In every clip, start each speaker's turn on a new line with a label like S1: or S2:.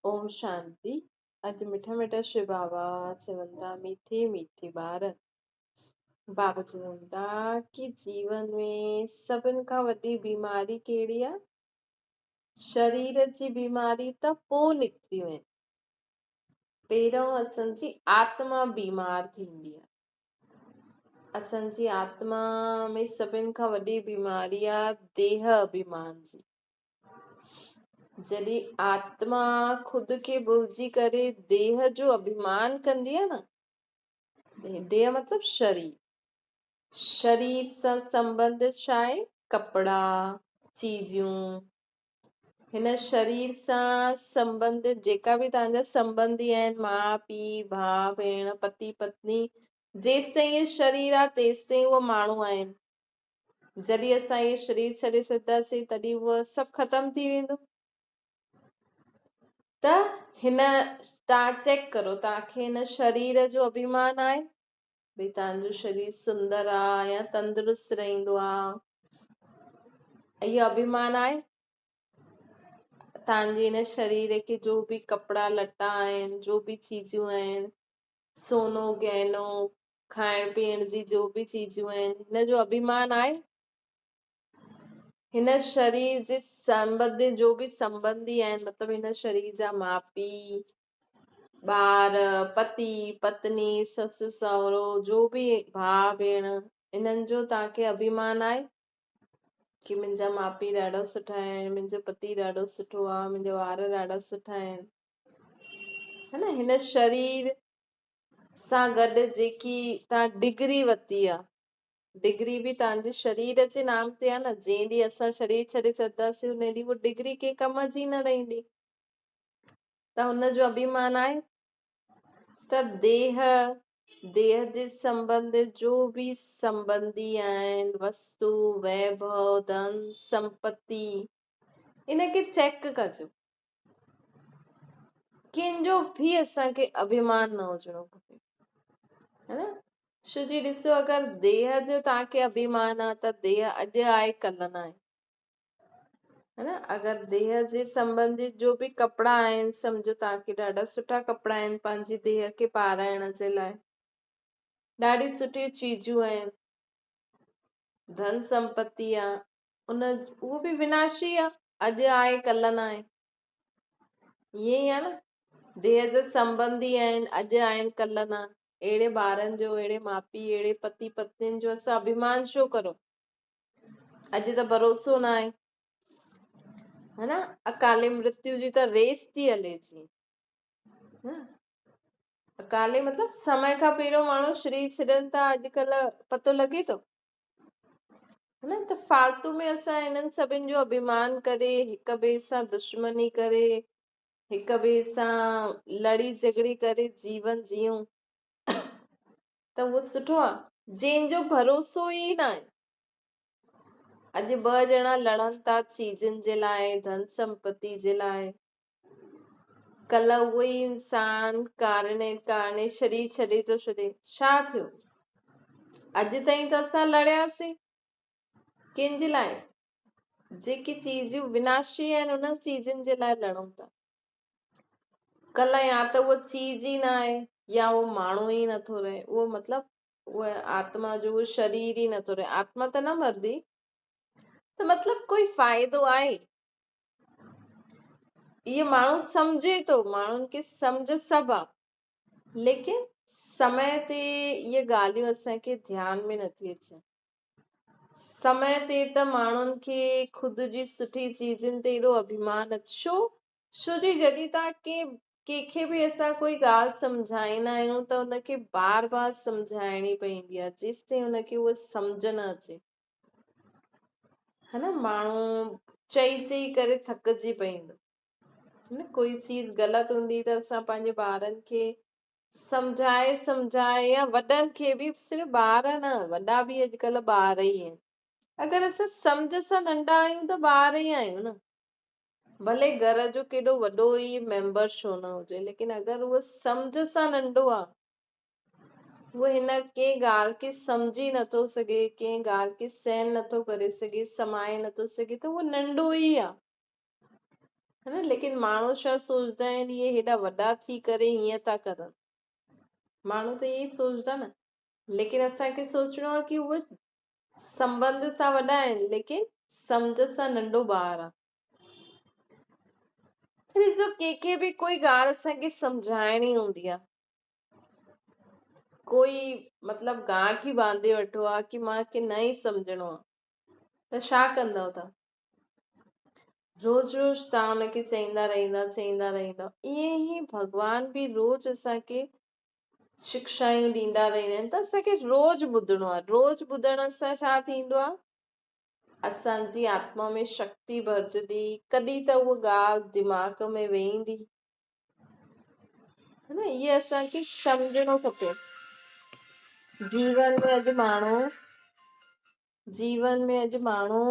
S1: اوم شانتي. اڄ مٺا مٺا شو بابا چون ٿا ميٺي ميٺي ٻار. بابا چون ٿا ڪي جيون ۾ سڀن کان وڏي بيماري ڪهڙي آ؟ شرير جي بيماري ته پو نڪتيون آهن، پهريون اسان جي آتما بيمار ٿيندي آ. اسان جي آتما ۾ سڀن کان وڏي بيماري آ ديهه اڀيمان جي. جڏهن آتما خود کي ڀلجي ڪري ديهه جو اڀيمان ڪندي آ نه، ديهه مطلب شرير، شرير سان سنبنڌت ڇا آهي؟ ڪپڙا، چيزون، هن شرير سان سنبنڌت جيڪا به توهان جا سنبنڌي آهن، ماء پيء، ڀاء ڀيڻ، پتي پتني، جيستائين هي شرير آ تيستائين اهي ماڻهو آهن. جڏهن اسان هي شرير ڇڏي ڇڏينداسين تڏهن اهو سڀ ختم ٿي ويندو. ته هن توهان چيڪ ڪرو توهان کي هن شرير جو اڀيمان آهي؟ ڀئي توهان جو شرير سندر آ يا تندرست رهندو آ، اهو اڀيمان آهي؟ توهان جي هن شرير کي جو به ڪپڙا لٽا آهن، جو به چيزون آهن، سونو گهنو، کائڻ پيئڻ جي جو به چيزون آهن، هن جو اڀيمان آهي؟ هن شرير جي سنبنڌي جو به سنبنڌي آهن، مطلب هن شرير جا ماء پيء، ٻار، پتي پتني، سس سهرو، جو به ڀاء ڀيڻ، انهن جو توهان کي اڀيمان آهي ڪي منهنجا ماء پيء ڏاڍا سٺا آهن، منهنجو پتي ڏاڍو سٺو آهي، منهنجا ٻار ڏاڍا سٺا آهن، ها نه؟ هن شرير سان گڏ جيڪي توهان ڊگري ورتي آهي، ڊگري به توهان جي شرير جي نام تي آهي نه، جنهن ڏينهن اسان شرير ڇڏي ڇڏنداسين ان ڏينهن اها ڊگري ڪنهن ڪم جي نه رهندي، ته هن جو اڀيمان آهي؟ ته ديهه، ديهه جي سنبنڌ جو به سنبنڌي آهن، وستو، ويڀو، ڌن، سمپتي، ان کي چيڪ ڪجو، ڪنهن جو به اسان کي اڀيمان نه هجڻو کپي، ها نه؟ ڇو جي ڏسو اگر ديهه جو توهان کي اڀيمان آ ته ديهه اڄ آهي ڪلهه نه آهي، ها نه؟ اگر ديهه جي سنبنڌي جو به ڪپڙا آهن، سمجهو توهان کي ڏاڍا سٺا ڪپڙا آهن پنهنجي ديهه کي پارائڻ جي لاء، ڏاڍي سٺيون چيزون آهن، ڌن سمپتي آ، ان اهو به وناشي آ، اڄ آهي ڪلهه نه آهي، ائين ئي آ نه؟ ديهه جا سنبنڌي آهن، اڄ آهن ڪلهه نه. اهڙي ٻارن جو، اهڙي ماء پيء، اهڙي پتي پتنين جو اسان اڀيمان ڇو ڪرون؟ اڄ ته ڀروسو نه آهي، ها نه؟ اڪالي مرتيو جي ته ريس ٿي هلي جي، ها؟ اڪالي مطلب سمي کان پهريون ماڻهو شرير ڇڏن ٿا، اڄڪلهه پتو لڳي ٿو، ها نه؟ ته فالتو ۾ اسان انهن سڀن جو اڀيمان ڪري، هڪ ٻئي سان دشمني ڪري، هڪ ٻئي سان لڙي جهڳڙي ڪري جيون جيئون ته اهو سٺو آ؟ جنهن جو ڀروسو ئي ناهي. اڄ ٻه ڄڻا لڙن ٿا چيزن جي لاء، ڌن سمپتي جي لاء، ڪلهه اهو ئي انسان ڪارڻي ڪارڻي شرير ڇڏي ٿو ڇڏي. ڇا ٿيو؟ اڄ تائين ته اسان لڙياسين ڪنهن جي لاء؟ جيڪي چيزون وناشي آهن انهن چيزن جي لاء لڙون ٿا. ڪلهه يا ته اهو چيز ئي نه آهي يا اهو ماڻهو ئي نٿو رهي، اهو مطلب اهو آتما جو اهو شرير ئي نٿو رهي، آتما ته نه مرندي، ته مطلب ڪوئي فائدو آهي؟ اهو ماڻهو سمجهي ٿو، ماڻهن کي سمجهه سڀ آ، ليڪن سمي تي اهي ڳالهيون اسان کي ڌيان ۾ نٿي اچن. سمي تي ته ماڻهن کي خود جي سٺي چيزن تي ايڏو اڀيمان ڇو؟ ڇو جي جڏهن توهان ڪنهن کي به اسان ڪوئي ڳالهه سمجهائيندا آهيون ته ان کي بار بار سمجهائڻي پوندي آهي، جيستائين ان کي اها سمجهه نه اچي، ها نه؟ ماڻهو چئي چئي ڪري ٿڪجي پوندو، ها نه؟ ڪوئي چيز غلط هوندي ته اسان پنهنجي ٻارن کي سمجهائي سمجهائي يا وڏن کي به، صرف ٻار نه، وڏا به اڄڪلهه ٻار ئي آهن. اگر اسان سمجهه سان ننڍا آهيون ته ٻار ئي آهيون نه، ڀلي گهر جو ڪيڏو وڏو ئي ميمبر ڇو نه هجي، ليڪن اگر اهو سمجهه سان ننڍو آ، اهو هن ڪنهن ڳالهه کي سمجهي نٿو سگهي، ڪنهن ڳالهه کي سهن نٿو ڪري سگهي، سمائي نٿو سگهي ته اهو ننڍو ئي آ. ها نه ليڪن ماڻهو ڇا سوچدا آهن اهي هيڏا وڏا ٿي ڪري هيئن ٿا ڪرن. ماڻهو ته ائين ئي سوچدا نه. ليڪن اسان کي سوچڻو آهي ڪي اهي سنٻنڌ سان وڏا آهن ليڪن سمجهه سان ننڍو ٻار آهي. ڏسو ڪنهن کي به ڪوئي ڳالهه اسان کي سمجهائڻي هوندي آهي، ڪوئي مطلب گانٺ ئي ٻانڌي ويٺو آهي ڪي مان کي نه ئي سمجهڻو آهي ته ڇا ڪندؤ توهان؟ روز روز توهان ان کي چئيندا رهندا چئيندا رهندا. ائين ئي ڀڳوان به روز اسان کي شڪشايون ڏيندا رهندا آهن ته اسان کي روز ٻڌڻو آهي. روز ٻڌڻ سان ڇا ٿيندو آهي؟ اسان جي آتما ۾ شڪتي ڀرجندي، ڪڏهن ته اها ڳالهه دماغ ۾ ويندي ها نه. اهي اسان کي سمجهڻو کپي. جيون ۾ اڄ ماڻهو جيون ۾ اڄ ماڻهو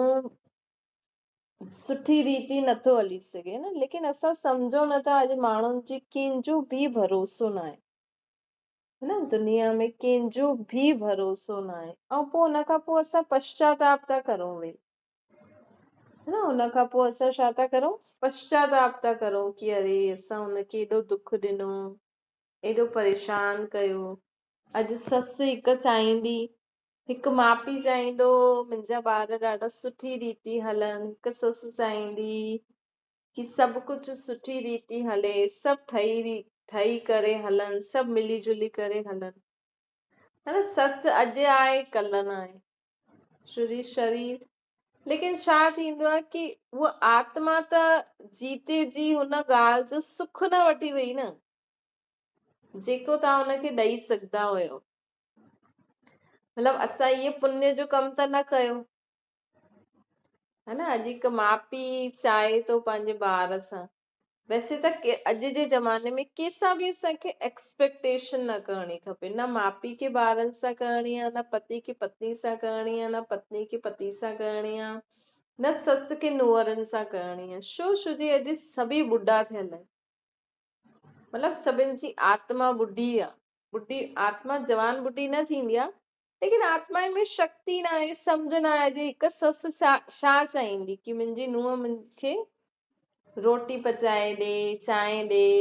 S1: سٺي ريتي نٿو هلي سگهي نه، ليڪن اسان سمجهون نٿا اڄ ماڻهن جي ڪنهن جو به ڀروسو نه آهي نه، دنيا ۾ ڪنهن جو به ڀروسو نه آهي. ۽ پوءِ ان کان پوءِ اسان پشچاتاپ ٿا ڪرون ويهي نه، ان کان پوءِ اسان ڇا ٿا ڪرون؟ پشچاتاپ ٿا ڪرون ڪي اري اسان هن کي ايڏو دک ڏنو، ايڏو پريشان ڪيو. اڄ سس هڪ چاهيندي، هڪ ماءُ پيءُ چاهيندو منهنجا ٻار ڏاڍا سٺي ريتي هلن، هڪ سس چاهيندي ڪي سڀ ڪجهه سٺي ريتي هلي، سڀ ٺهي ٺهي ڪري هلن، سڀ ملي جلي ڪري هلن. ها نه، سس اڄ آهي ڪلهه نه آهي، شرير شرير. ليڪن ڇا ٿيندو آهي ڪي اها آتما ته جيتي جي هن ڳالهه جو سک نه وٺي وئي نه، جيڪو توهان هن کي ڏئي سگهندا هيو. مطلب اسان اهو پڃ جو ڪم ته نه ڪيو ها نه. اڄ هڪ ماءُ پيءُ چاهي ٿو پنهنجي ٻار سان، ويسي ته اڄ جي زماني ۾ ڪنهن سان به اسان کي ايڪسپيڪٽيشن نه ڪرڻي کپي، نه ماءُ پيءُ کي ٻارن سان ڪرڻي آهي، نه پتي کي پتني سان ڪرڻي آهي، نه پتني کي پتي سان ڪرڻي آهي، نه سس کي ننهرن سان ڪرڻي آهي. ڇو؟ ڇو جي اڄ سڀئي ٻڍا ٿيل آهن، مطلب سڀني جي آتما ٻڍي آهي. ٻڍي آتما جوان ٻڍي نه ٿيندي آهي، ليڪن آتما ۾ شڪتي نه آهي، سمجهه نه آهي. اڄ هڪ سس ڇا چاهيندي ڪي منهنجي ننهن مون کي روٽي پچائي ڏي، چانهه ڏي،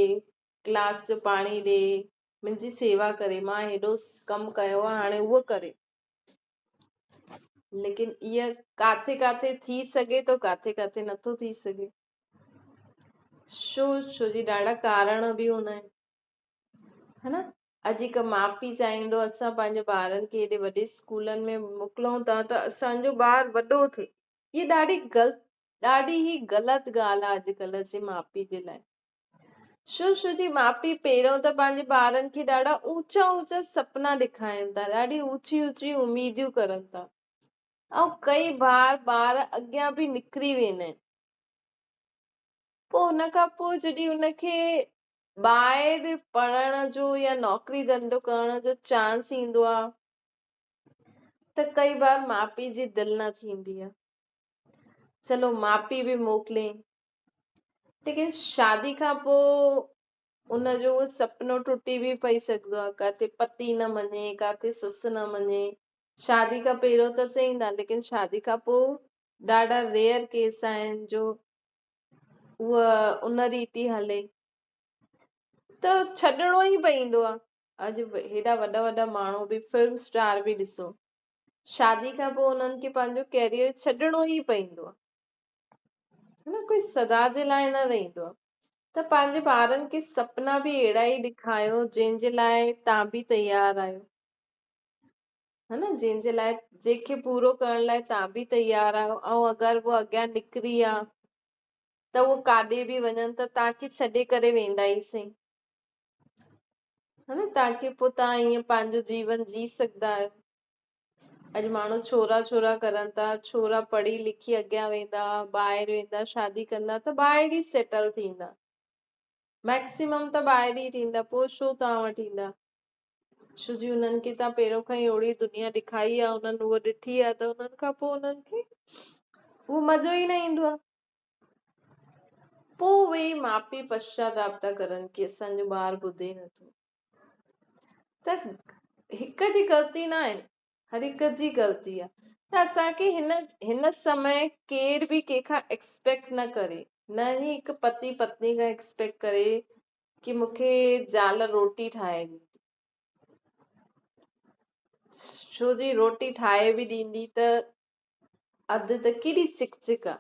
S1: گلاس جو پاڻي ڏي، منهنجي سيوا ڪري، مان هيڏو ڪم ڪيو آهي هاڻي اهو ڪري. ليڪن اها ڪاٿي ڪاٿي ٿي سگهي ٿو، ڪاٿي ڪاٿي نٿو ٿي سگهي. ڇو؟ ڇو جي ڏاڍا ڪارڻ به هوندا آهن ها نه. اڄ هڪ ماءُ پيءُ چاهيندو اسان پنهنجي ٻارن کي هيڏي وڏي اسڪولن ۾ موڪلون ٿا ته اسان جو ٻار وڏو ٿئي. اها ڏاڍي ئي غلط ڳالهه آهي اڄڪلهه جي ماءُ پيءُ جي لاءِ. ڇو؟ ڇو جي ماءُ پيءُ پهريون ته پنهنجي ٻارن کي ڏاڍا اوچا اوچا سپنا ڏيکارين ٿا، ڏاڍي اوچي اوچي اميديون ڪرن ٿا، ۽ ڪئي بار ٻار اڳيان به نڪري ويندا آهن. پوءِ هن کان پوءِ جڏهن هن کي ٻاهر پڙهڻ جو يا نوڪري ڌنڌو ڪرڻ جو چانس ايندو آهي ته ڪئي بار ماءُ پيءُ جي دل نه ٿيندي آهي، چلو ماءُ پيءُ به موڪلي. ليڪن شادي کان پوءِ ان جو اهو سپنو ٽٽي به پئي سگهندو آهي، ڪاٿي پتي نه مڃي، ڪاٿي سس نه مڃي. شادي کان پهريون ته چئيندا، ليڪن شادي کان پوءِ ڏاڍا ريئر ڪيس آهن جو اها ان ريتي هلي ته ڇڏڻو ئي پوندو آهي. اڄ هيڏا وڏا وڏا ماڻهو به، فلم اسٽار به ڏسو، شادي کان پوءِ انهن کي پنهنجو ڪيريئر ڇڏڻو ئي پوندو آهي نه، ڪوئي سدا جي لاءِ نه رهندو آهي. ته پنهنجي ٻارن کي سپنا به اهڙا ئي ڏيکاريو جنهن جي لاءِ توهان به تيار آهيو ها نه، جنهن جي لاءِ جنهن کي پورو ڪرڻ لاءِ توهان به تيار آهيو. ۽ اگر اهو اڳيان نڪري آهي ته اهو ڪاڏي به وڃن ته توهان کي ڇڏي ڪري ويندا ئي سهي ها نه، توهان کي پوءِ توهان ائين پنهنجو جيون جي سگهندا آهيو. اڄ ماڻهو ڇورا ڇورا ڪرن ٿا، ڇورا پڙهي لکي اڳيان ويندا، ٻاهر ويندا، شادي ڪندا ته ٻاهر ئي سيٽل ٿيندا، ميڪسيمم ته ٻاهر ئي ٿيندا، پوءِ ڇو توهان وٽ ايندا؟ ڇو جي انهن کي توهان پهريون کان ئي اوڙي دنيا ڏيکائي آهي، انهن اهو ڏٺي آهي ته انهن کان پوءِ انهن کي اهو مزو ئي نه ايندو آهي. پوءِ اهي ئي ماءُ پيءُ پشچاتاپ ٿا ڪرن ڪي اسان جو ٻار ٻڌي نٿو. ته هڪ جي غلطي نه آهي، هر هڪ جي غلطي آهي. ته اسان کي هن سمي ڪير به ڪنهن کان ايڪسپيڪٽ نه ڪري، نه ئي هڪ پتي پتني کان ايڪسپيڪٽ ڪري ڪي مون کي زال روٽي ٺاهي ڏيندي. ڇو جي روٽي ٺاهي به ڏيندي ته اڌ ته ڪيڏي چڪ چڪ آ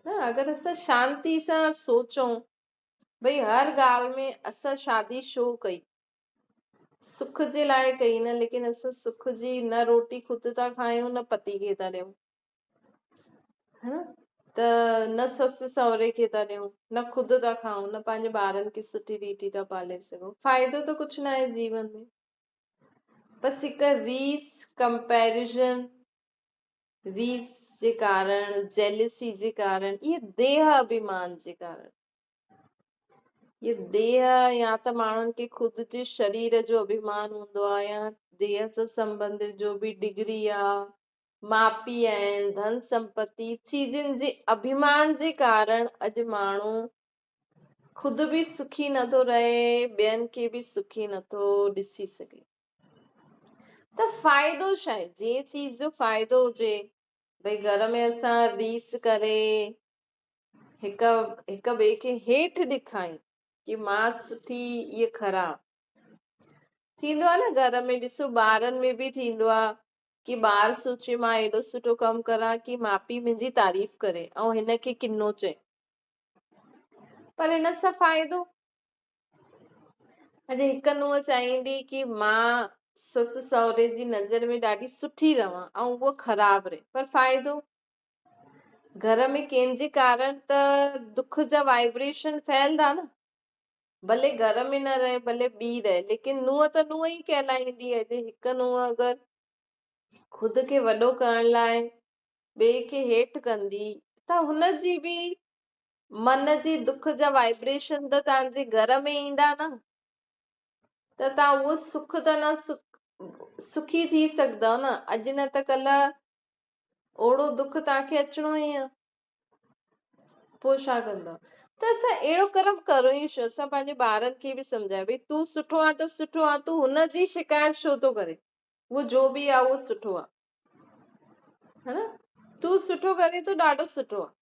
S1: نه. اگر اسان شانتي سان سوچون ڀئي هر ڳالهه ۾ اسان شادي شو ڪئي، سک جي لاء ڪئي نه، ليڪن اسان سک جي نه روٽي خود ٿا کايون نه پتي کي ٿا ڏيون، ها نه، ته نه سس سهري کي ٿا ڏيون، نه خود ٿا کائون، نه پنهنجي ٻارن کي سٺي ريتي ٿا پالي سگهون. فائدو ته ڪجهه نه آهي جيون ۾. بس هڪ ريس، ڪمپيريزن، ريس جي ڪارڻ، جيلسي جي ڪارڻ، اهي ديهه اڀيمان جي ڪارڻ، اهي ديهه يا ته ماڻهن کي خود جي شرير جو اڀيمان هوندو آهي يا ديهه سان سنبنڌت جو به ڊگري آ، ماء پيء آهن، ڌن سمپتي، چيزن جي اڀيمان جي ڪارڻ اڄ ماڻهو خود به سکي نٿو رهي، ٻين کي به سکي نٿو ڏسي سگهي. ته فائدو ڇا آهي؟ جنهن چيز جو فائدو هجي، ڀئي گهر ۾ اسان ريس ڪري هڪ هڪ ٻئي کي هيٺ ڏيکاريون ڪي مان سٺي اهي خراب. ٿيندو آهي نه گهر ۾ ڏسو ٻارن ۾ به ٿيندو آهي ڪي ٻار سوچي مان ايڏو سٺو ڪم ڪران ڪي ماء پيء منهنجي تعريف ڪري ۽ هن کي ڪنو چئي، پر هن سان فائدو؟ اڄ هڪ نونهن چاهيندي ڪي مان سس سهري جي نظر ۾ ڏاڍي سٺي رهان ۽ اهو خراب رهي، پر فائدو؟ گهر ۾ ڪنهن جي ڪارڻ ته دک جا وائبريشن ڦهلدا نه، ڀلي گهر ۾ نه رهي ڀلي ٻي رهي، ليڪن نونهن ته نونهن ئي ڪهلائيندي. اڄ هڪ نونهن اگر خود کي وڏو ڪرڻ لاء ٻئي کي هيٺ ڪندي ته هن جي به من جي دک جا وائبريشن ته توهان جي گهر ۾ ايندا نه، ته توهان اهو سک ته نه سکي ٿي سگهندؤ نه، اڄ نه ته ڪلهه اوڙو دک توهان کي اچڻو ئي آهي، پوء ڇا ڪندؤ؟ ته اسان اهڙو ڪرم ڪرون ئي ڇو؟ اسان پنهنجي ٻارن کي به سمجهايو ڀئي تون سٺو آهين ته سٺو آهين، تون هن جي شڪايت ڇو ٿو ڪرين، اهو جو به آهي اهو سٺو آهي، ها نه، تون سٺو ڪرين ٿو ڏاڍو سٺو آهي،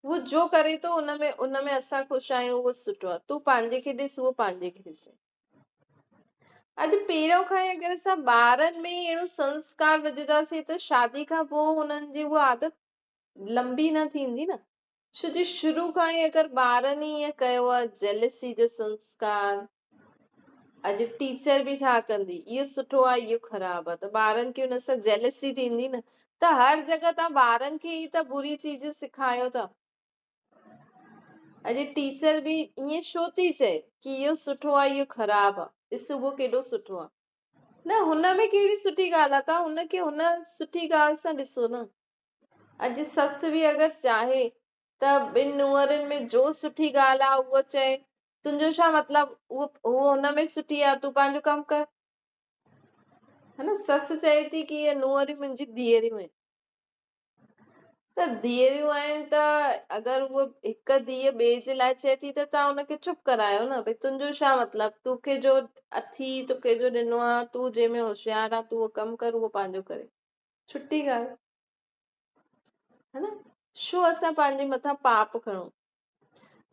S1: اهو جو ڪري ٿو ان ۾ اسان خوش آهيون، اهو سٺو آهي، تون پنهنجي کي ڏس اهو پنهنجي کي ڏسي. اڄ پهريون کان ئي اگر اسان ٻارن ۾ ئي اهڙو سنسڪار وجهنداسين ته شادي کان پوء انهن جي اها عادت لمبي نه ٿيندي نه، ڇو جو شروع کان ئي اگر ٻارن ئي ائين ڪيو آهي جيلسي جو سنسڪار، اڄ ٽيچر به ڇا ڪندي، اهو سٺو آهي اهو خراب آهي، ته ٻارن کي ان سان جيلسي ٿيندي نه، ته هر جڳهه تان ٻارن کي ئي ته بري چيز سکايو ٿا. اڄ ٽيچر به ائين ڇو ٿي چئي ڪي اهو سٺو آهي اهو خراب آهي، ڏس اهو ڪيڏو سٺو آهي، نه هن ۾ ڪهڙي سٺي ڳالهه آهي، تان هن کي هن سٺي ڳالهه سان ڏسو نه. اڄ سس به اگر چاهي ته ٻن نونهرن ۾ جو سٺي ڳالهه آ اهو چئي، تنهنجو ڇا مطلب، هوء هن ۾ سٺي آ، تون پنهنجو ڪم ڪر. ها نه، سس چئي ٿي ڪي اهي نونهريون منهنجي ڌيئريون آهن، ته ڌيئريون آهن ته اگر هوء هڪ ڌيء ٻئي جي لاء چئي ٿي ته توهان هن کي چپ ڪرايو نه، ڀئي تنهنجو ڇا مطلب، توکي جو اٿي، توکي جو ڏنو آ، تون جنهن ۾ هوشيار آ، تون اهو ڪم ڪر، اهو پنهنجو ڪري. ڇٽي ڳالهه. ها نه، ڇو اسان پنهنجي مٿان پاپ کڻون؟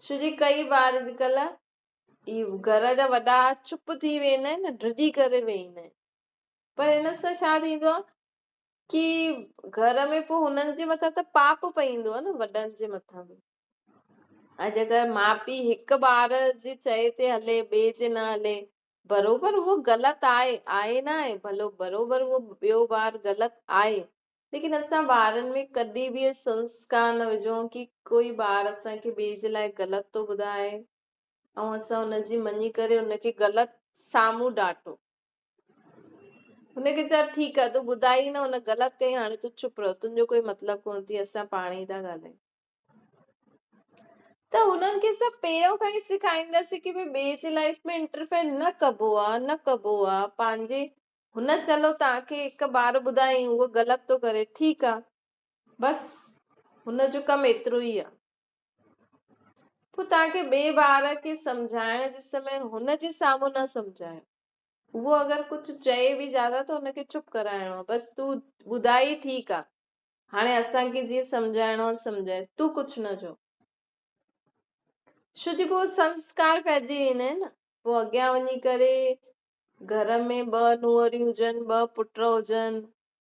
S1: ڇو جي ڪئي بار اڄڪلهه اهي گهر جا وڏا چپ ٿي ويندا آهن نه، ڊڄي ڪري ويهندا آهن، پر ان سان ڇا ٿيندو آهي ڪي گهر ۾ پوء هنن جي مٿان ته پاپ پئيندو آهي نه، وڏن جي مٿان به. اڄ اگر ماء پيء هڪ ٻار جي چئي تي هلي ٻئي جي نه هلي، بروبر اهو غلط آهي، آهي نه آهي، ڀلو بروبر اهو ٻيو ٻار غلط آهي، ليڪن اسان ٻارن ۾ ڪڏهن به اهي سنسڪار نه وجهون ڪي ڪوئي ٻار اسان کي ٻئي جي لاء غلط ٿو ٻڌائي ۽ اسان ان جي مڃي ڪري ان کي غلط سامهون ڊانٽون. هن کي چئو ٺيڪ آهي تون ٻڌائي نه، هن غلط ڪئي هاڻي تون چپ رهه، تنهنجو ڪوئي مطلب ڪونه ٿي، اسان پاڻ ئي ٿا ڳالهايون. ته هنن کي اسان پهريون کان ئي سيکارينداسين ڪي ڀئي ٻئي جي لائف ۾ انٽرفيئر نه ڪبو آ، نه ڪبو آ، پنهنجي هن چلو توهان کي هڪ ٻار ٻڌايائين اهو غلط ٿو ڪري ٺيڪ آ بس هن جو ڪم ايترو ئي آ، پوء توهان کي ٻئي ٻار کي سمجهائڻ جي سمي هن جي سامهون نه سمجهايو، اهو اگر ڪجهه چئي به زياده ته هن کي چپ ڪرائڻو آ، بس تون ٻڌائي ٺيڪ آ هاڻي اسان کي جيئن سمجهائڻو آ سمجهائي، تون ڪجهه نه چئو. ڇو جو پوء سنسڪار پئجي ويندا آهن نه، پوء اڳيان وڃي ڪري گهر ۾ ٻه ننهريون هجن، ٻه پٽ هجن،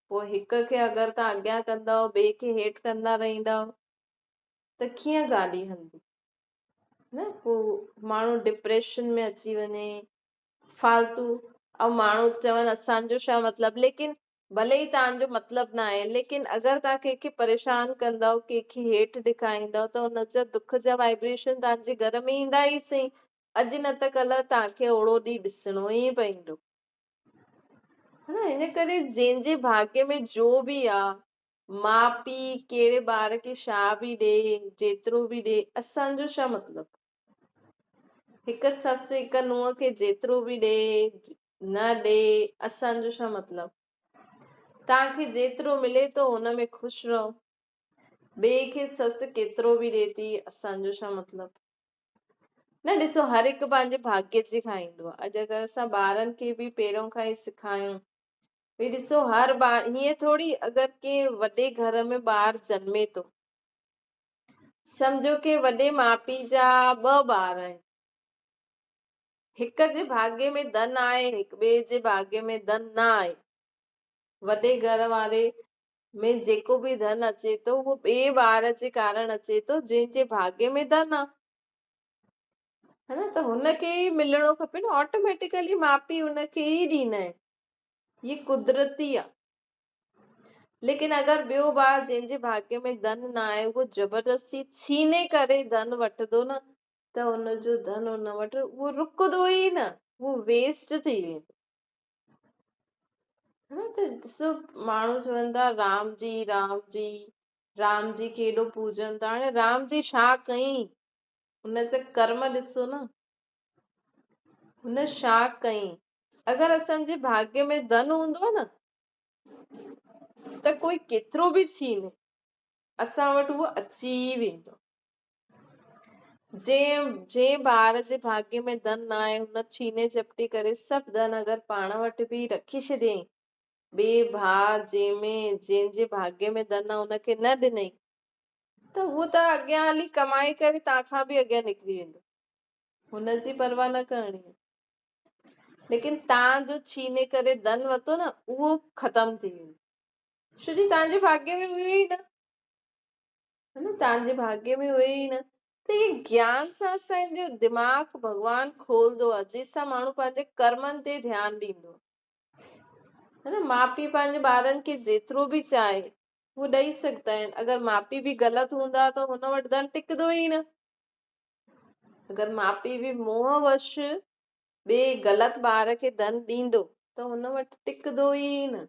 S1: پوء هڪ کي اگر توهان اڳيان ڪندؤ ٻئي کي هيٺ ڪندا رهندؤ ته ڪيئن گاڏي هلندي نه؟ پوء ماڻهو ڊپريشن ۾ اچي وڃي فالتو، ۽ ماڻهو چون اسان جو ڇا مطلب، ليڪن ڀلي ئي توهان جو مطلب نه آهي، ليڪن اگر توهان ڪنهن کي پريشان ڪندؤ، ڪنهن کي هيٺ ڏيکاريندؤ ته ان جا دک جا وائبريشن توهان جي گهر ۾ ايندا ئي سهي، اڄ نه ته ڪلهه توهان کي اوڙو ڏينهن ڏسڻو ئي پوندو. ها نه، ان ڪري جنهن جي ڀاڳيه ۾ جو به آ، ماء پيء ڪهڙي ٻار کي ڇا به ڏي، جيترو به ڏي، اسان جو ڇا مطلب؟ هڪ سس هڪ نونهن کي جيترو به ڏي نه ڏي، اسان جو ڇا مطلب؟ توهان کي جيترو ملي ٿو ان ۾ خوش رهو. ٻئي کي سس ڪيترو به ڏي ٿي، اسان جو ڇا مطلب؟ نه ڏسو، هر هڪ پنهنجي ڀاڳيه جي کائيندو آهي. اڄ اگر اسان ٻارن کي به پهريون کان ئي سکايون، ڀئي ڏسو هر ٻار هيئن ٿوري، اگر ڪنهن وڏي گهر ۾ ٻار جنمي ٿو، سمجهو ڪنهن وڏي ماء پيء جا ٻه ٻار آهن، هڪ جي ڀاڳيه ۾ ڌن آهي، هڪ ٻئي جي ڀاڳيه ۾ ڌن نه آهي. وڏي گهر واري ۾ جيڪو به ڌن اچي ٿو اهو ٻئي ٻار جي ڪارڻ اچي ٿو، جنهن جي ڀاڳيه ۾ ڌن آهي، ها نه، ته هن کي ئي ملڻو کپي نه، آٽوميٽيڪلي ماء پيء هن کي ئي ڏيندا آهن، هي قدرتي آهي. ليڪن اگر ٻيو ٻار جنهن جي ڀاڳيه ۾ ڌن نه آهي اهو زبردستي ڇيني ڪري ڌن وٺندو نه، ته ان جو ڌن ان وٽ اهو رڪندو ئي نه، اهو ويسٽ ٿي ويندو. ها نه، ته ڏسو ماڻهو چون ٿا رام جي رام جي، رام جي کي ايڏو پوڄن ٿا، هاڻي رام جي ڇا ڪئي؟ ان جا ڪرم ڏسو نه، هن ڇا ڪئي؟ اگر اسان جي ڀاڳيه ۾ ڌن هوندو نه ته ڪوئي ڪيترو به ڇيني اسان وٽ اهو اچي ئي ويندو. جنهن ٻار جي ڀاڳيه ۾ ڌن نه آهي، هن ڇيني جهپٽي ڪري سڀ ڌن اگر پاڻ وٽ به رکي ڇڏيائين، ٻئي ڀاء جنهن جي ڀاڳيه ۾ ڌن آهي ان کي نه ڏنائين ته اهو ته اڳيان هلي ڪمائي ڪري توهان کان به اڳيان نڪري ويندو، هن جي پرواهه نه ڪرڻي آهي. ليڪن توهان جو ڇيني ڪري ڌن ورتو نه، اهو ختم ٿي ويندو، ڇو جي توهان جي ڀاڳيه ۾ هيو ئي نه، ها نه، توهان جي ڀاڳيه ۾ هيو ئي نه. ته اهي گيان سان اسان جو دماغ ڀڳوان کولندو آهي، جنهن سان ماڻهو پنهنجي ڪرمن تي ڌيان ڏيندو آهي، ها نه. ماء پيء پنهنجي ٻارن کي جيترو به چاهي هو ڏئي سگهندا آهن، اگر ماء پيء به غلط هوندا ته هن وٽ ڌن ٽڪندو ئي نه. اگر ماء پيء به موهه وش ٻئي غلط ٻار کي ڌن ڏيندو ته هن وٽ ٽڪندو ئي نه،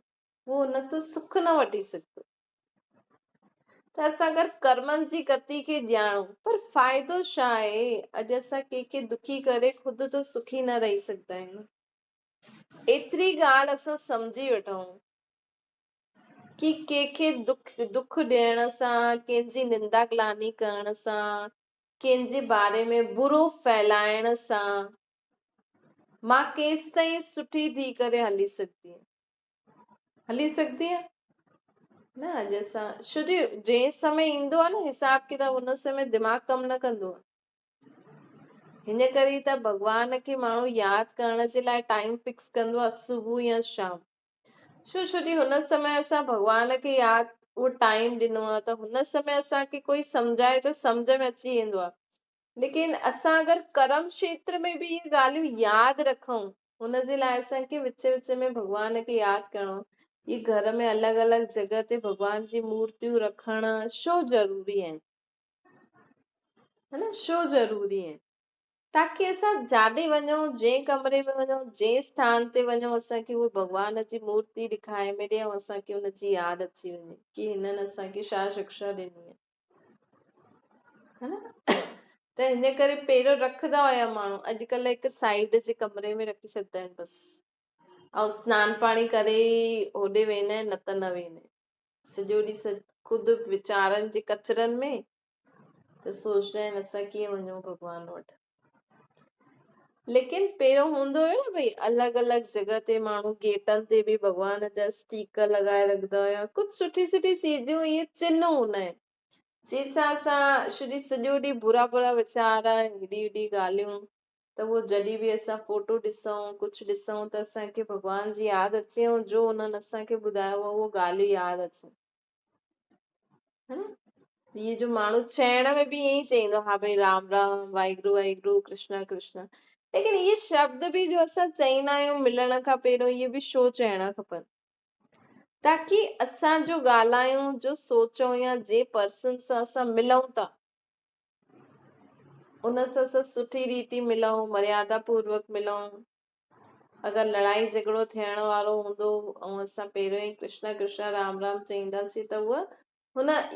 S1: هو هن سان سک نه وٺي سگهندو. ته اسان اگر ڪرمن جي گتي کي ڄاڻون، پر فائدو ڇا آهي؟ اڄ اسان ڪنهن کي دکي ڪري خود ته سکي نه رهي سگهندا آهيون. ايتري ڳالهه اسان سمجهي وٺون ڪي ڪنهن کي دک ڏيڻ سان، ڪنهن جي نندا گلاني ڪرڻ سان، ڪنهن جي باري ۾ برو ڦهلائڻ سان مان ڪيستائين سٺي ٿي ڪري هلي سگهندي آهيان؟ هلي سگهندي آهيان؟ نه. اڄ اسان ڇو جو جنهن سمي ايندو آهي نه حساب ڪتاب، ان سمي دماغ ڪم نه ڪندو آهي. هن ڪري ته ڀڳوان کي ماڻهو ياد ڪرڻ جي لاء ٽائيم فڪس ڪندو آهي، صبح يا شام. ڇو جو هن سمي اسان ڀڳوان کي ياد اهو ٽائيم ڏنو آهي ته هن سمي اسان کي ڪوئي سمجهائي ته سمجهه ۾ اچي ويندو آهي. ليڪن اسان اگر ڪرم کيتر ۾ به اهي ڳالهيون ياد رکون، هن جي لاء اسان کي وچ وچ ۾ ڀڳوان کي ياد ڪرڻو، اهي گهر ۾ الڳ الڳ جڳهه تي ڀڳوان جي مورتيون رکڻ ڇو ضروري آهن؟ ها نه، ڇو ضروري آهن؟ تاڪي اسان جاڏي وڃون، جنهن ڪمري ۾ وڃون، جنهن اسٿان تي وڃون، اسان کي اهي ڀڳوان جي مورتي ڏکائي ۾ ڏي ۽ اسان کي ان جي ياد اچي وڃي ڪي هنن اسان کي ڇا شڪشا ڏني آهي، ها نه. ته هن ڪري پهريون رکندا هيا ماڻهو، اڄڪلهه هڪ سائيڊ جي ڪمري ۾ رکي ڇڏندا آهن بس، ۽ سنان پاڻي ڪري هوڏي ويندا آهن، نه ته نه ويندا آهن. سڄو ڏينهن خود ويچارن جي ڪچرن ۾ ته سوچندا آهن اسان ڪيئن وڃون ڀڳوان وٽ. ليڪن پهريون هوندو هيو نه ڀئي الڳ الڳ جڳهه تي ماڻهو گيٽن تي به ڀڳوان جا اسٽيڪر لڳائي رکندا هيا، ڪجهه سٺي سٺي چيزون اهي چن هوندا آهن جنهن سان اسان شري سڄو ڏينهن برا برا ويچار، هيڏي هيڏي ڳالهيون، ته اهو جڏهن به اسان فوٽو ڏسون، ڪجهه ڏسون ته اسان کي ڀڳوان جي ياد اچي ۽ جو انهن اسان کي ٻڌايو هو اهو ڳالهيون ياد اچن، ها نه؟ هي جو ماڻهو چئڻ ۾ به ائين ئي چئيندو، ها ڀئي رام رام، واهگرو واهگرو، ڪرشنا ڪرشنا، ليڪن اهي شبد به جو اسان چئيندا آهيون ملڻ کان پهريون، اهي به شو چئڻا کپن، تاڪي اسان جو ڳالهايون، جو سوچون يا جي پرسن سان اسان ملون ٿا ان سان اسان سٺي ريتي ملون، مريادا پوروڪ ملون. اگر لڙائي جهڳڙو ٿيڻ وارو هوندو ۽ اسان پهريون ئي ڪرشنا ڪرشنا رام رام چئينداسين ته اهو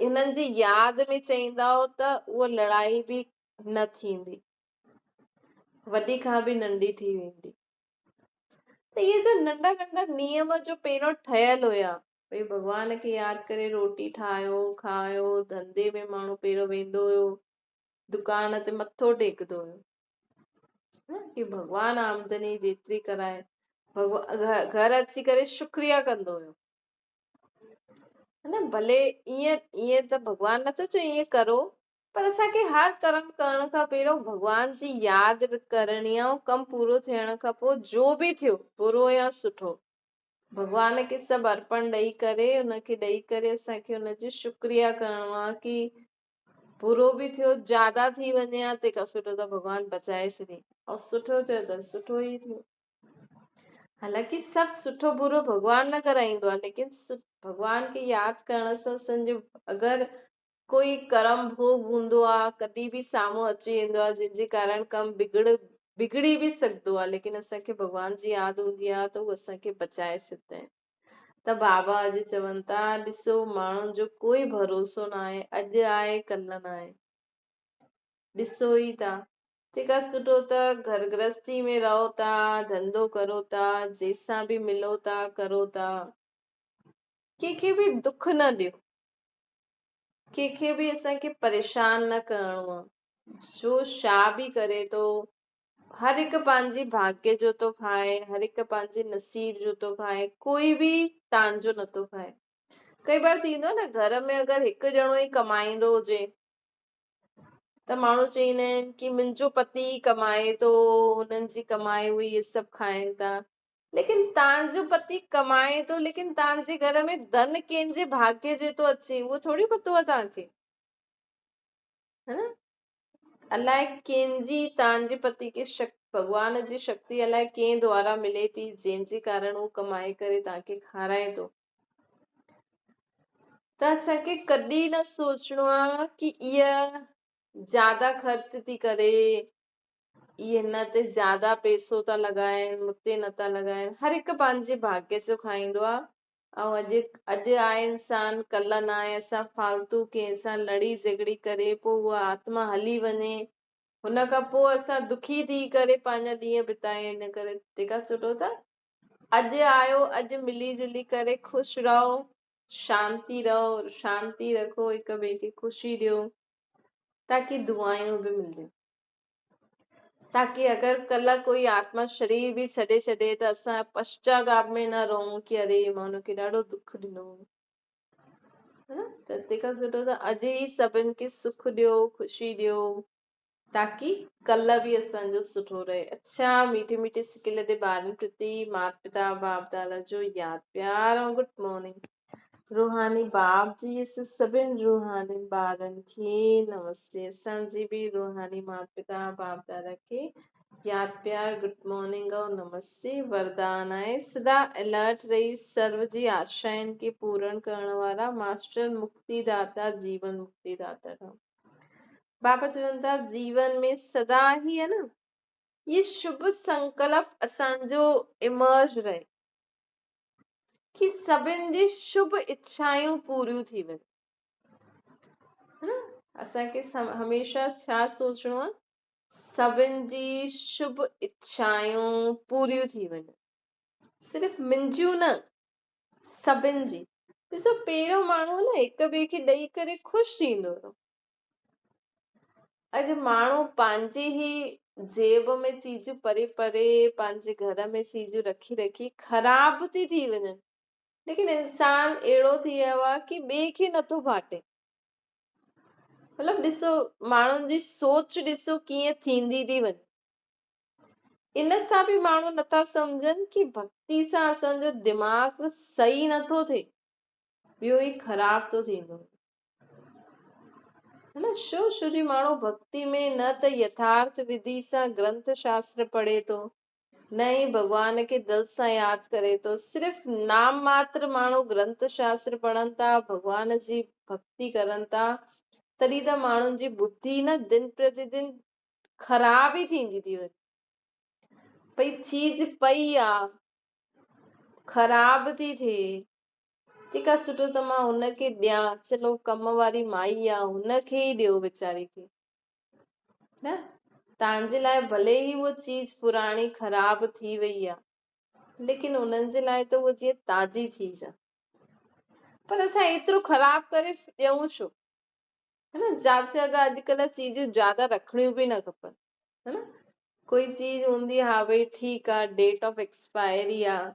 S1: هنن جي ياد ۾ چئيندائو ته اها لڙائي به نه ٿيندي، وڏي کان به ننڍي ٿي ويندي. ته اهي جو ننڍا ننڍا نيم جو پهريون ٺهيل هيا، ڀئي ڀڳوان کي ياد ڪري روٽي ٺاهيو، کايو، ڌنڌي ۾ ماڻهو پهريون ويندو هيو، دڪان تي مٿو ٽيڪندو هيو ڪي ڀڳوان آمدني جيتري ڪرائي، گهر اچي ڪري شڪريا ڪندو هيو، نه ڀلي ائين ته ڀڳوان نٿو چئي ائين ڪرو، پر اسان کي هر ڪرم ڪرڻ کان پهريون ڀڳوان جي ياد ڪرڻي آ، ۽ ڪم پورو ٿيڻ کان پوء جو به ٿيو برو يا سٺو، ڀڳوان کي سڀ ارپڻ ڏئي ڪري، ان کي ڏئي ڪري اسان کي ان جو شڪريا ڪرڻو آ ڪي برو به ٿيو، زياده ٿي وڃي ها تنهن کان سٺو ته ڀڳوان بچائي ڇڏي، ۽ سٺو ٿيو ته سٺو ئي ٿيو. حالانڪه سڀ سٺو برو ڀڳوان نه ڪرائيندو آ، ليڪن ڀڳوان کي ياد ڪرڻ سان اسان جو اگر ڪوئي ڪرم ڀوڳ هوندو آ، ڪڏهن به سامهون اچي ويندو آ، جنهن جي ڪارڻ ڪم بگڙي به سگهندو آ، ليڪن اسان کي ڀڳوان جي ياد هوندي آ ته هو اسان کي بچائي ڇڏيندا آهن. ته بابا اڄ چون ٿا، ڏسو ماڻهن جو ڪوئي ڀروسو ناهي، اڄ آهي ڪلهه ناهي، ڏسو ئي ٿا. تنهن کان سٺو ته گهر گرهستي ۾ رهو ٿا، ڌنڌو ڪرو ٿا، جنهن سان به ملو ٿا ڪرو ٿا، ڪنهن کي به دک نه ڏيو، ڪنهن کي به اسان کي پريشان نه ڪرڻو آ. جو ڇا به ڪري ٿو، هر هڪ پنهنجي ڀاڳيه جو ٿو کائي، هر هڪ پنهنجي نصيب جو ٿو کائي، ڪوئي به تان جو نٿو کائي. ڪئي بار ٿيندو آ نه گهر ۾ اگر هڪ ڄڻو ئي ڪمائيندو هجي ته ماڻهو چئيندا آهن ڪي منهنجو پتي ئي ڪمائي ٿو، هنن جي ڪمائي اهي اهي سڀ کائن ٿا، ليڪن تان جو پتي ڪمائي ٿو، ليڪن تان جي گهر ۾ ڌن ڪنهن جي ڀاڳيه جي ٿو اچي اهو ٿوري پتو آ تان کي، ها نه؟ الائي ڪنهن جي تان جي پتي کي ڀڳوان جي شڪتي الائي ڪنهن دوارا ملي ٿي، جنهن جي ڪارڻ هو ڪمائي ڪري تان کي کارائي ٿو. ته اسان کي ڪڏهن نه سوچڻو آ ڪي اها زياده خرچ ٿي ڪري، اهي هن تي زياده پئسو ٿا لڳائن، مون تي نٿا لڳائن. هر هڪ پنهنجي ڀاڳيه جو کائيندو آ. ۽ اڄ آهي انسان، ڪلهه نه آهي. اسان فالتو ڪنهن سان لڙي جهڳڙي ڪري پوءِ اها آتما هلي وڃي، هن کان پوءِ اسان دکي ٿي ڪري پنهنجا ڏينهن بتايون. ان ڪري تنهن کان سٺو ته اڄ آيو، اڄ ملي جلي ڪري خوش رهو، شانتي رهو، شانتي رکو، هڪ ٻئي کي خوشي ڏيو، تاڪي دعايون به ملنديون، تاڪي اگر ڪلهه ڪوئي آتما شرير به ڇڏي ڇڏي ته اسان پشچاتاپ ۾ نه رهون ڪي اري مان هن کي ڏاڍو دک ڏنو هو، ها نه؟ ته تنهن کان سٺو ته اڄ ئي سڀن کي سک ڏيو، خوشي ڏيو، تاڪي ڪلهه به اسان جو سٺو رهي. اڇا ميٺي ميٺي سڪل the ٻارن پرتي مات پتا باپ دادا جو ياد پيار ۽ گڊ مارننگ. روحاني باپ جي اسان سڀن روحاني ٻارن کي نمستي. اسان جي به روحاني مات پتا باپ دادا کي ياد پيار، گڊ مارننگ ۽ نمستي. وردان آهي سدا الرٽ رهي سرو جي آشائن کي پورڻ ڪرڻ وارا ماسٽر مڪتي داتا جيون مڪتي داتا ٺهو. بابا چون ٿا جيون ۾ سدا هي آهي نه هي شڀ سنڪلپ اسان جو امرج رهي ڪي سڀن جي شڀ اڇائون پوريون ٿي وڃن، ها نه؟ اسان کي هميشه ڇا سوچڻو آهي؟ سڀن جي شڀ اڇائون پوريون ٿي وڃن، صرف منهنجيون نه، سڀن جي. ڏسو پهريون ماڻهو نه هڪ ٻئي کي ڏئي ڪري خوش ٿيندو هيو، اڄ ماڻهو پنهنجي ئي جيب ۾ چيزون پري پري پنهنجي گهر ۾ چيزون رکي رکي خراب ٿي ٿي وڃن، ليڪن انسان اهڙو ٿي ويو آهي ڪي ٻئي کي نٿو باٽي. मतिलबु ॾिसो माण्हुनि जी सोच ॾिसो कीअं थींदी थी वञे। इन सां बि माण्हू नथा सम्झनि की भक्ति सां असांजो दिमाग़ सही नथो थिए, ॿियो ई ख़राबु थो थींदो वञे, है न? छो? छो जी माण्हू भक्ति में न त यथार्थ विधि सां ग्रंथ शास्त्र पढ़े थो, न ई भॻवान खे दिलि सां यादि करे थो। सिर्फ़ नाम मात्र माण्हू ग्रंथ शास्त्र पढ़नि था, भॻवान जी भक्ति करनि था, तॾहिं त माण्हुनि जी बुद्धि न दिन प्रतिदिन ख़राब ई थींदी थी वञे। भई चीज़ पई आहे, ख़राब थी थिए, ठीकु आहे, सुठो त मां हुनखे ॾियां, चलो कम वारी माई आहे, हुनखे ई ॾियो वीचारे खे, न तव्हांजे लाइ भले ई उहा चीज़ पुराणी ख़राब थी वई आहे, लेकिन उन्हनि जे लाइ त उहा जीअं ताज़ी चीज़ आहे। पर असां एतिरो ख़राब करे ॾियूं छो, है न? ज़्यादा से ज़्यादा अॼुकल्ह चीज़ूं ज़्यादा रखणियूं बि न खपनि, है न? कोई चीज़ हूंदी हा भई ठीकु आहे, डेट ऑफ एक्सपायरी आहे,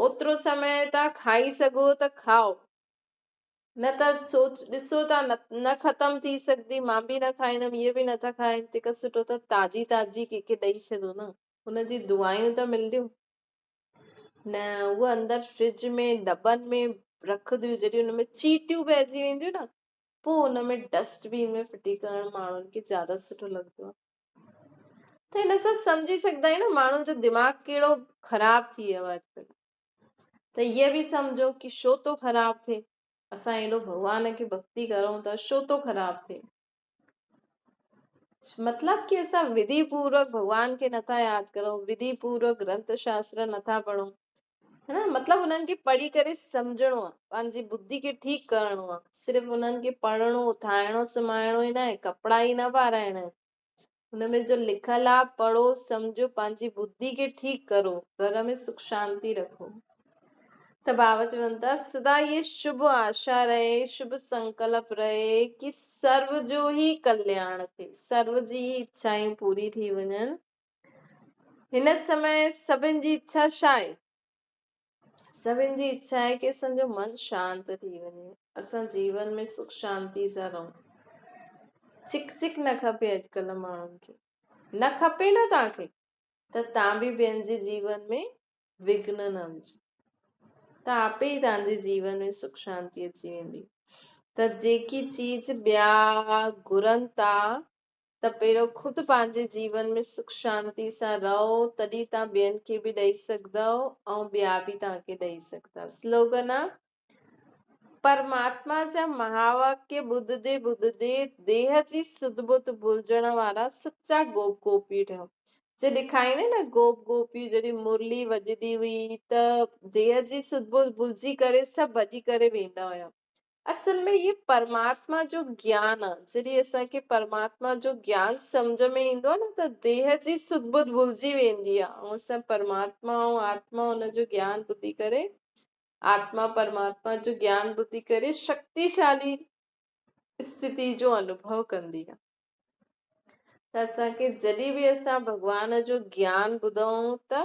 S1: ओतिरो समय तव्हां खाई सघो त खाओ, न त सोच ॾिसो था न ख़तमु थी सघंदी, मां बि न खाईंदमि, इहे बि नथा खाइनि, तंहिंखां सुठो त ताज़ी ताज़ी कंहिंखे ॾेई छॾो न, हुनजी दुआयूं त मिलंदियूं न। उहा अंदरि फ्रिज में डॿनि में रखंदियूं, जॾहिं हुन में चीटियूं पइजी वेंदियूं न, पोइ हुन में डस्टबिन में फिटी करणु माण्हुनि खे ज़्यादा सुठो लॻंदो आहे। त हिन सां सम्झी सघंदा आहियूं न माण्हुनि जो दिमाग़ कहिड़ो ख़राबु थी वियो आहे अॼुकल्ह। त इहे बि सम्झो की छो थो ख़राबु थिए, असां एॾो भॻवान खे भक्ति करूं था, छो थो ख़राबु थिए? मतिलबु की असां विधि पूर्वक भॻवान खे नथा यादि करूं, विधि पूर्वक ग्रंथ शास्त्र नथा पढ़ूं, है न? मतिलबु उन्हनि खे पढ़ी करे सम्झणो आहे, पंहिंजी बुद्धि खे ठीकु करिणो आहे। सिर्फ़ु उन्हनि खे पढ़णो, उथाइणो, सुम्हाइणो ई न आहे, कपिड़ा ई न पाराइणा आहिनि। हुन में जो लिखियलु आहे पढ़ो, सम्झो, पंहिंजी बुद्धि खे ठीकु करो, घर में सुख शांति रखो। त बाबा चवनि था सदा इहे शुभ आशा रहे, शुभ संकल्प रहे की सर्व जो ई कल्याण थिए, सर्व जी ई इच्छाऊं पूरी थी वञनि। हिन समय सभिनि जी इच्छा छा आहे? सभिनि जी इच्छा आहे की असांजो मन शांत थी वञे, असां जीवन में सुख शांति सां रहूं। चिक चिक न खपे अॼुकल्ह माण्हुनि खे, न खपे न तव्हांखे त तव्हां बि ॿियनि जे जीवन में विघ्न न विझो, त आपे ई तव्हांजे जीवन में सुख शांति अची वेंदी। त जेकी चीज़ ॿिया घुरनि था त पहिरियों ख़ुदि पंहिंजे जीवन में सुख शांति सां रहो, तॾहिं तव्हां ॿियनि खे बि ॾेई सघंदव ऐं ॿिया बि तव्हांखे ॾेई सघंदा। स्लोगन आहे, परमात्मा जा महावाक्य ॿुधंदे ॿुधंदे देह जी सुध-बुध भुलिजण वारा सच्चा गोप गोपी ठहियो। जे ॾेखारींदा आहिनि न गोप गोपियूं, जॾहिं मुरली वॼंदी हुई त देह जी सुध-बुध भुलिजी करे सभु भॼी करे वेंदा हुया। असल में इहे परमात्मा जो ज्ञान आहे, जॾहिं असांखे परमात्मा जो ज्ञान सम्झ में ईंदो आहे न त देह जी सुध-बुध भुलिजी वेंदी आहे ऐं असां परमात्मा ऐं आत्मा हुनजो ज्ञान ॿुधी करे, आत्मा परमात्मा जो ज्ञान ॿुधी करे शक्तिशाली स्थिति जो अनुभव कंदी आहे। त असांखे जॾहिं बि असां भॻवान जो ज्ञान ॿुधूं त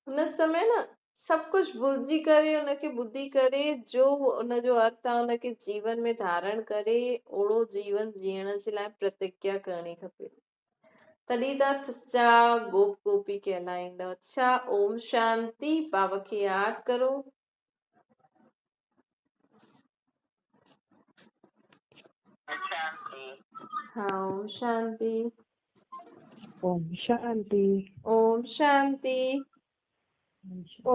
S1: हुन समय न सभु कुझु भुलिजी करे हुनखे ॿुधी करे जो हुनजो अर्थ आहे हुनखे जीवन में धारण करे ओड़ो जीवन जीअण जे लाइ प्रतिज्ञा करणी खपे, तॾहिं तव्हां सच्चा गोप गोपी कहलाईंदव। अच्छा, ओम शांति। बाबा खे यादि करो। हा, ओम शांति।
S2: ओम शांति।
S1: ओम शांति।
S2: ओम शांति।